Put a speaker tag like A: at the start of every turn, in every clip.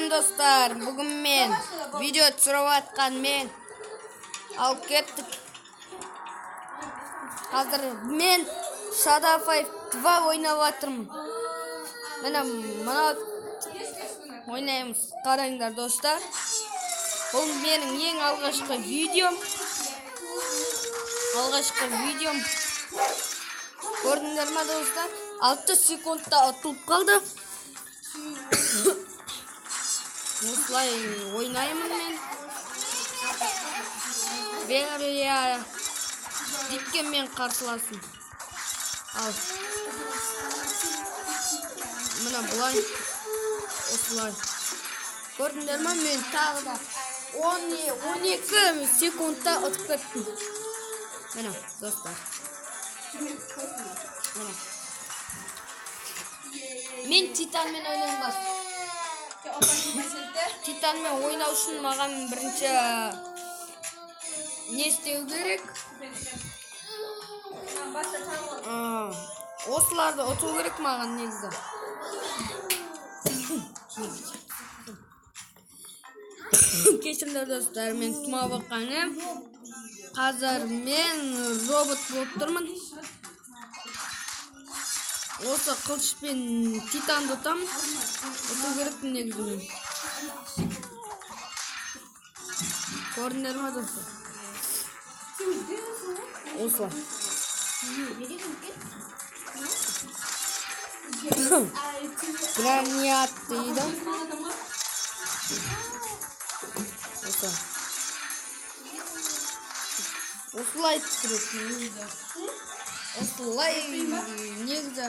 A: Сәлем достар, бүгін мен видео түсіріп жатқан мен алып кеттік. Қазір мен Shadow Fight 2 ойнап жатырмын. Міне мына ойнаймыз. Қараңдар достар. Бұл менің ең алғашқы видеом. Алғашқы видеом. Көрдіңдер ма достар? 6 секундта ұтылып қалды. Осылай ойнаймын мен. Верия Диккен мен қарсыласым. Ал. Мына былай. Осылай. Көрдіңдер ма, мен тағы да 12 секундта ұтып кеттім. Міне, достар. Міне. Мен Титанмен ойнаймын. Титанмен ойнау үшін маған бірінші не істеу керек? Осыларды ұту керек маған негізі. Кешіріңдер достар, мен тұмау баққаным. Қазір мен робот болып тұрмын. Осы қылышпен Титанды ұтамын. Ұту керекпін негізі мен. Көрдіңдер ма достар? Осылай. Граниат дейді. Осылай. Осылай түсіреді негізі. Осылай негізі.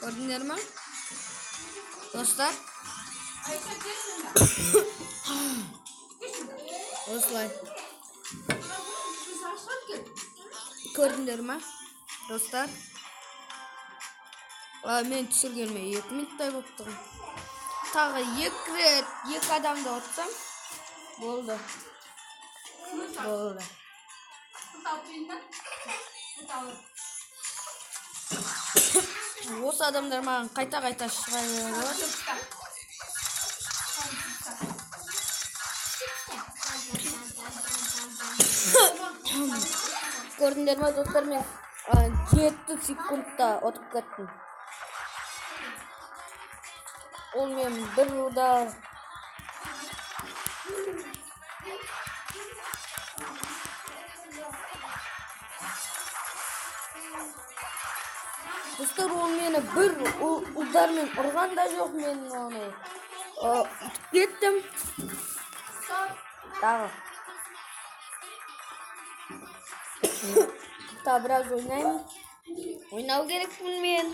A: Көрдіңдер ма? Достар. Осылай. Көрдіңдер ма? Достар. Мен түсіргеніме 2 минуттай болып тұр. Тағы 2 рет 2 адамды ұтсам болды. Болды. Осы адамдар маған қайта-қайта шыға береді. Көрдіңдер ма достар, мен 7 секундта ұтып кеттім. Ол мен бір удар. Достар, ол мені бір удармен ұрған да жоқ, мен оны ұтып кеттім. Тағы. Тағы біраз ойнаймын. Ойнау керекпін мен.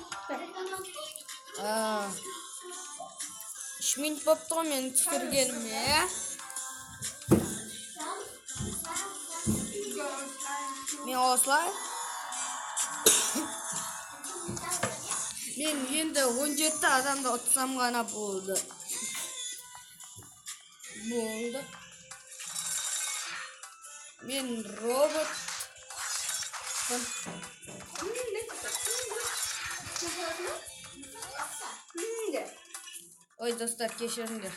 A: 3 минут болыпты ғой мен түсіргеніме. Мен осылай. Мен енді 17 адамды ұтсам ғана болды. Болды. Мен робот. Ой, достар, кешіріңдер.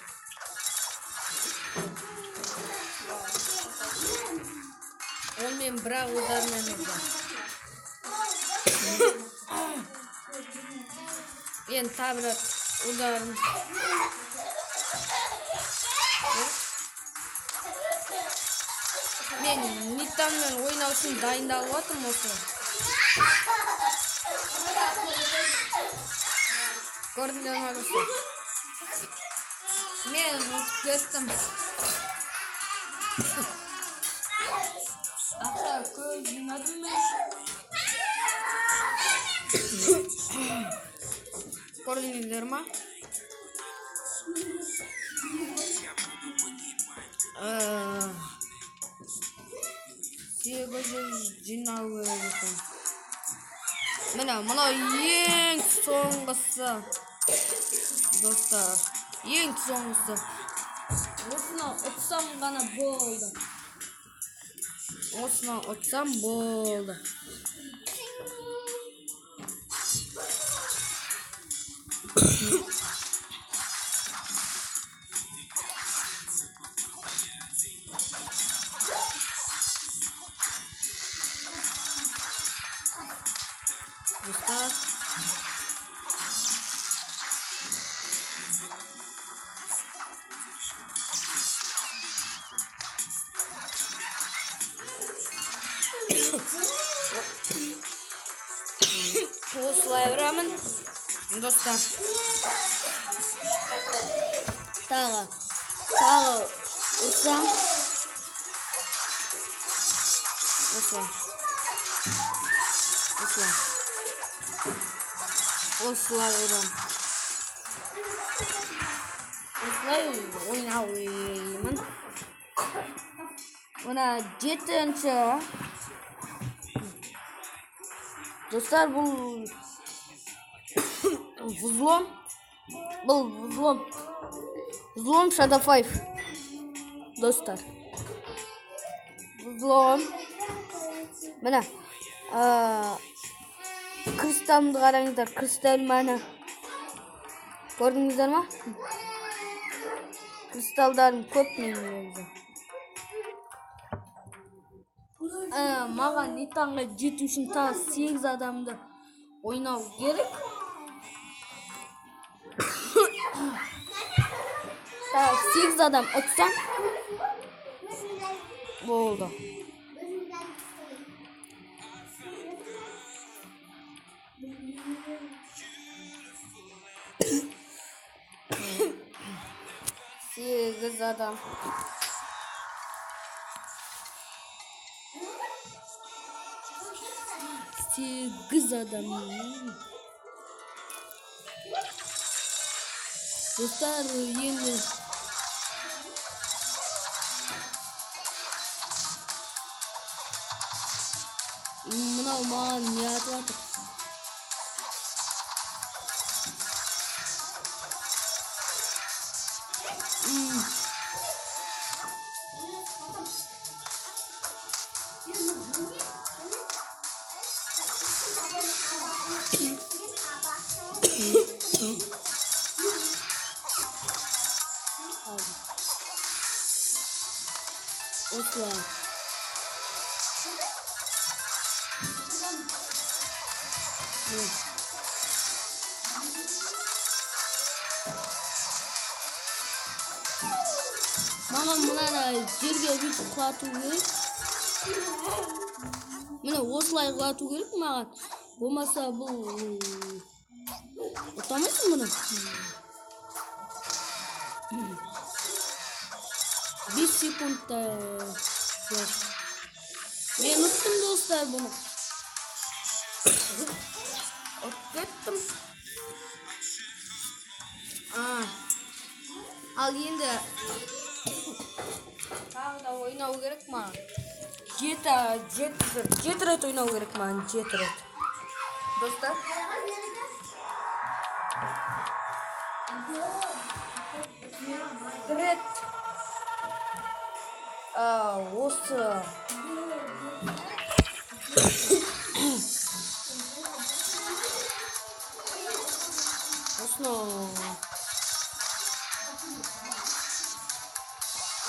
A: Ол мен бір-ақ удармен ұрды. Енді тағы бір ударым. Мен Нитанмен ойнау үшін дайындалып жатырмын осылай. Көрдіңдер ма достар? Мен ұтып кеттім. Ақша көп жинадым мен. Көрдіңіздер ма? 800 жинау керек екен. Міне, мынау ең соңғысы. Достар, ең соңғысы. Осыны ұтсам ғана болды. Осыны ұтсам болды. Достар. Осылай ұрамын. Достар. Тағы ұрсам. Осылай. Осылай. Осылай ұрам. Осылай ойнаймын. Мына 7-ші. Достар, бұл взлом. Бұл взлом. Взлом Shadow 5. Достар. Взлом. Міне. Кристалымды қараңыздар. Кристалл міне. Көрдіңіздер ма? Кристалдарым көп менің негізі. Маған Нитанға жету үшін тағы 8 адамды ойнау керек. Тағы 8 адам ұтсам болды. Сегіз адам. 8 адам. Достар, енді мынау маған не атып жатыр? Осылай. Маған мынаны жерге бүйтіп құлату керек. Міне осылай құлату керек маған. Болмаса бұл ұтамайсың бұны. 5 секундта жоқ. Мен ұттым, достар, бұны. Ұтып кеттім. Ал енді тағы да ойнау керек маған. 7 рет ойнау керек маған, 7 рет. Достар. Рет. Осы осыны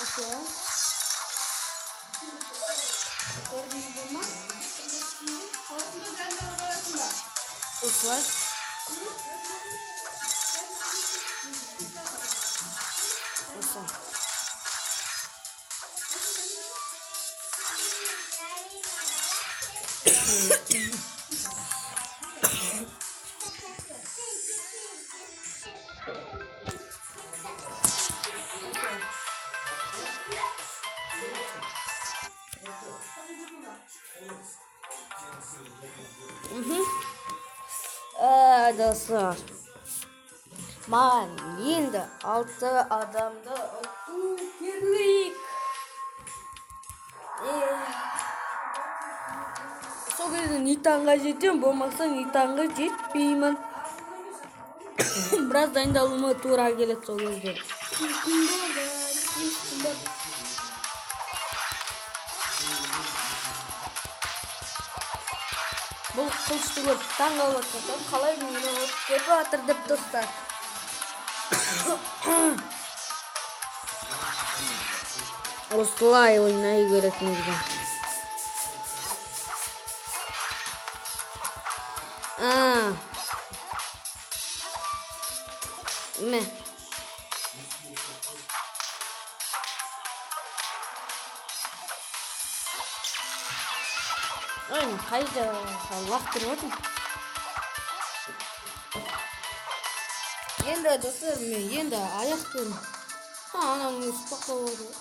A: осы көрдіңіздер ма? Осылай. Осы. Достар, маған енді 6 адамды ұту керек. Сол кезде Нитанға жетем, болмаса Нитанға жетпеймін. Біраз дайындалуыма тура келеді сол кезде. Бұл қылышты көріп таң қалып жатқан, қалай мені ұтып кетіп жатыр деп, достар. Осылай ойнай керек негізі. А. Мә. Ой, мен қай жаққа лақтырып отырмын? Енді, достар, мен енді аяқпен, ананың өзі тоқтап алды ғой.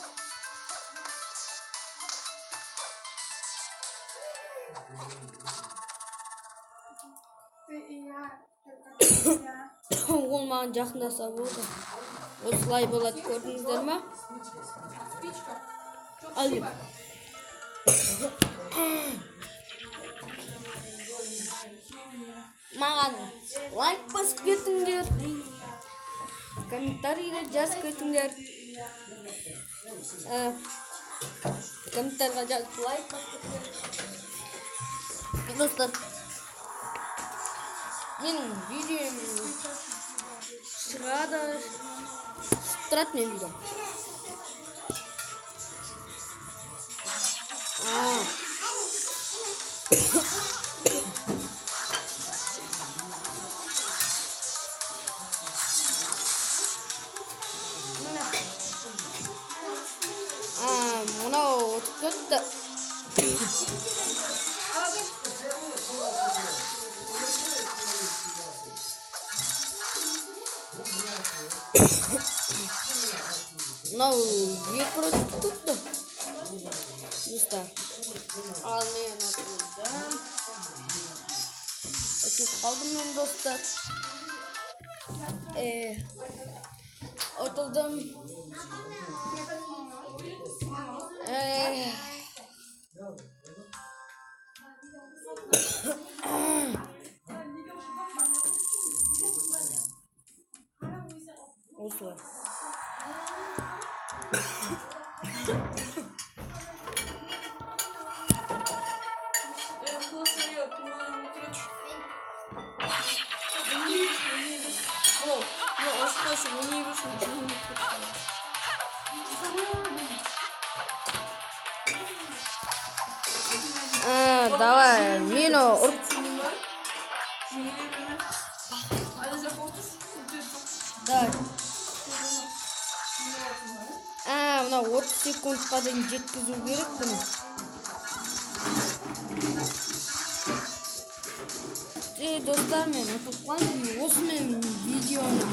B: Ты и я, только ты и я.
A: Ол маған жақындаса болды. Осылай болады, көрдіңіздер ма?
B: Спичка. Чё,
A: Ал
B: спасибо.
A: Маған лайк басып кетіңдер, комментарийді жазып кетіңдер. Комментарийға жазып, лайк басып кетіңдер. Достар, менің видеом шығады, шығып тұрады менің видеом. А. Міне. А, мынау ұтып кетті. Мынау екі рет ұтып кетті. Достар. Ал мен ұтылдым. Ұтылып қалдым мен, достар. Ұтылдым. Осылай.
B: О, ну, ошқашы, ойнай берсін.
A: Давай, мені ұрып. Давай. А, мынау 30 секундқа дейін жеткізу керек бұны. Достар, мен ұтылып қалдым. Осымен видеоны